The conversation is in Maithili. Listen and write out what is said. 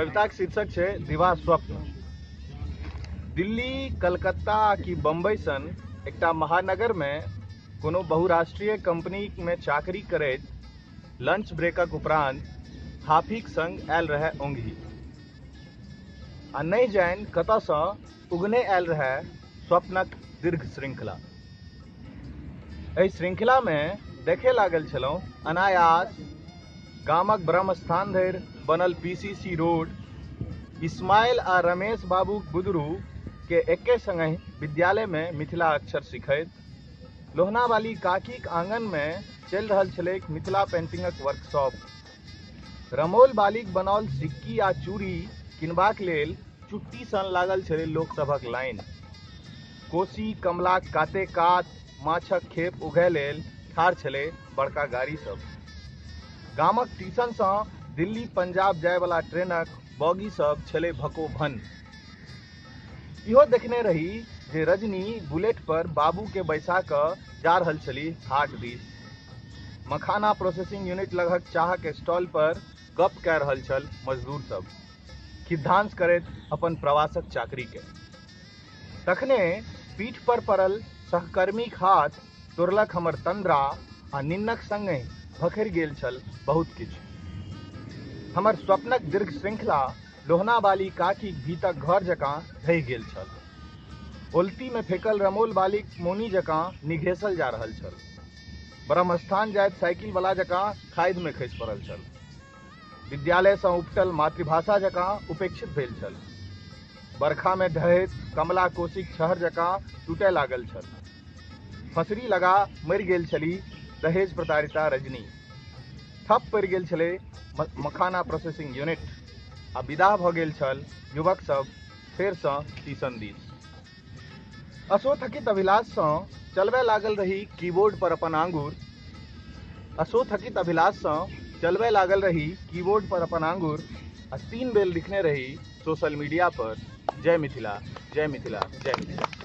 कविताक शीर्षक छै दिवा स्वप्न। दिल्ली, कलकत्ता कि बम्बई सन एकटा महानगरमे कोनो बहुराष्ट्रीय कंपनीमे चाकरी करैत लंच ब्रेकक उपरांत हाफीक संग आयल रहए ओंघी आ नहि जानि कतयसँ उगने आयल रहए स्वप्नक दीर्घ श्रृंखला। एहि श्रृंखलामे देखय लागल छलहुँ अनायास गामक ब्रह्मस्थान धरि बनल पीसीसी रोड, इस्माइल आ रमेश बाबूक बुदरू के एके संगहि विद्यालयमे मिथिला अक्षर सिखैत, लोहनावाली काकीक आंगनमे चलि रहल छलैक मिथिला पेंटिंगक वर्कशॉप, रमौल बालीक बनाओल सिक्की आ चूड़ी किनबाक लेल चुट्टी सन लागल छलै लोकसभक लाइन, कोसी कमलाक काते कात माछक खेप उघै लेल ठाढ़ छलै बड़का गाड़ी सब, गामक टीशनसँ दिल्ली पंजाब जायवला ट्रेनक बॉगी सब छलै भकोभन। इहो देखने रही जे रजनी बुलेट पर बाबू के बैसा कऽ जा रहल छली हाट दिस। मखाना प्रोसेसिंग यूनिट लगहक चाहक स्टॉल पर गप कए रहल छल मजदूर सब, खिद्धांस करैत अपन प्रवासक चाकरी के। तखने पीठ पर पड़ल सहकर्मीक हाथ तोड़लक हमर तंद्रा आ निन्नक संगहि भखरि गेल छल बहुत किछु। हमर स्वप्नक दीर्घ श्रृंखला लोहनावाली काकीक भीतक घर जकाँ ढहि गेल छल। ओलतीमे फेकल रमौल बालीक मौनी जकाँ निघेसल जा रहल छल। ब्रह्मस्थान जाइत साइकिल वाला जकाँ खाइधमे खसि पड़ल छल। विद्यालयसँ उपटल मातृभाषा जकाँ उपेक्षित भेल छल। बरखामे ढहैत कमला कोसीक छहर जकाँ टूटय लागल छल। फसरी लगा मरि गेल छली दहेज प्रताड़िता रजनी। ठप पड़ि गेल छलै मखाना प्रोसेसिंग यूनिट आ विदाह भऽ गेल छल युवक सब फेरसँ टीशन दिस। असोथकित अभिलाषसँ चलबय लागल रही कीबोर्ड पर अपन आंगुर। असोथकित अभिलाषसँ चलबय लागल रही कीबोर्ड पर अपन आंगुर आ 3 बेर लिखने रही सोशल मीडिया पर जय मिथिला, जय मिथिला, जय मिथिला।